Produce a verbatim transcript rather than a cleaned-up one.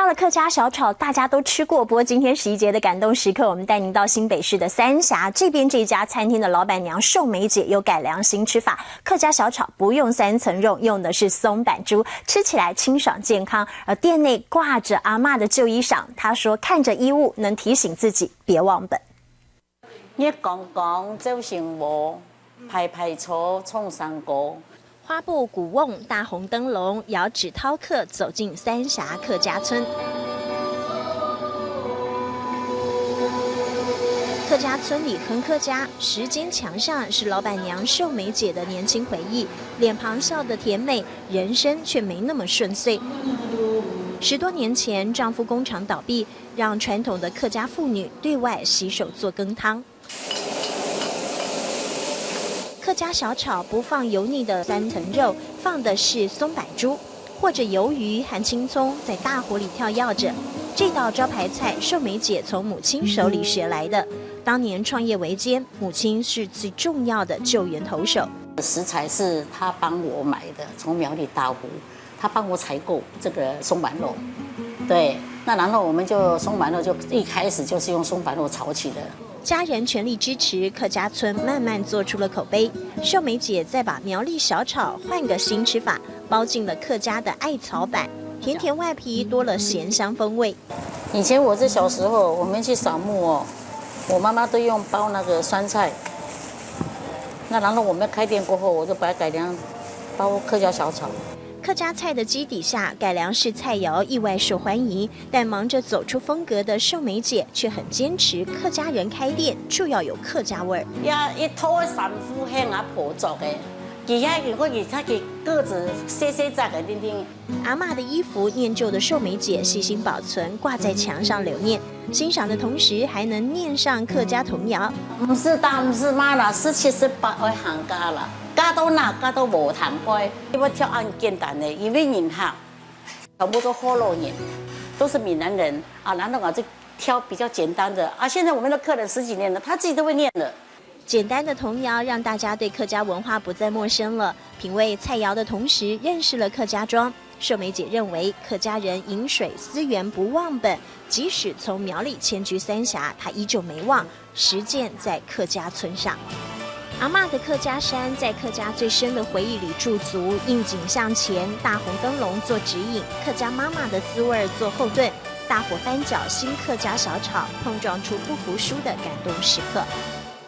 那客家小炒大家都吃过，不过今天十一节的感动时刻，我们带您到新北市的三峡这边，这家餐厅的老板娘秀梅姐有改良新吃法，客家小炒不用三层肉，用的是松阪猪，吃起来清爽健康。而店内挂着阿嬷的旧衣裳，她说看着衣物能提醒自己别忘本。月光光照新窝，排排坐唱山歌。花布鼓瓮，大红灯笼，遥指饕客走进三峡客家村。客家村里很客家，时间墙上是老板娘秀梅姐的年轻回忆，脸庞笑得甜美，人生却没那么顺遂。十多年前，丈夫工厂倒闭，让传统的客家妇女对外洗手做羹汤。客家小炒不放油腻的三层肉，放的是松柏猪，或者魷鱼和青葱在大火里跳跃着。这道招牌菜，秀梅姐从母亲手里学来的。当年创业维艰，母亲是最重要的救援投手。食材是她帮我买的，从苗栗大湖，她帮我采购这个松板肉。对，那然后我们就松板肉就一开始就是用松板肉炒起的。家人全力支持，客家村慢慢做出了口碑。秀梅姐再把苗栗小炒换个新吃法，包进了客家的艾草版，甜甜外皮多了咸香风味。以前我是小时候，我们去扫墓哦，我妈妈都用包那个酸菜，那然后我们开店过后，我就把它改良包客家小炒。客家菜的基底下改良式菜肴意外受欢迎，但忙着走出风格的秀梅姐却很坚持，客家人开店就要有客家味儿。呀，一套衫褲係阿婆做个，佢遐个个子細細隻个，定定。阿嬷的衣服、念旧的秀梅姐细心保存，挂在墙上留念。欣赏的同时，还能念上客家童谣。毋使擔，毋使罵啦，十七十八愛行嫁啦，嫁到哪，嫁到無談輩。因為挑恁簡單个，因為人客全部都福佬人，都是閩南人啊，然後啊就挑比較簡單的啊。現在我們的客人十幾年了，他自己都會念了。简单的童谣让大家对客家文化不再陌生了。品味菜肴的同时，认识了客家庄。秀梅姐认为，客家人饮水思源不忘本，即使从苗栗迁居三峡，她依旧没忘，实践在客家村上。阿嬷的客家山在客家最深的回忆里驻足，应景向前，大红灯笼做指引，客家妈妈的滋味儿做后盾，大火翻搅新客家小炒，碰撞出不服输的感动时刻。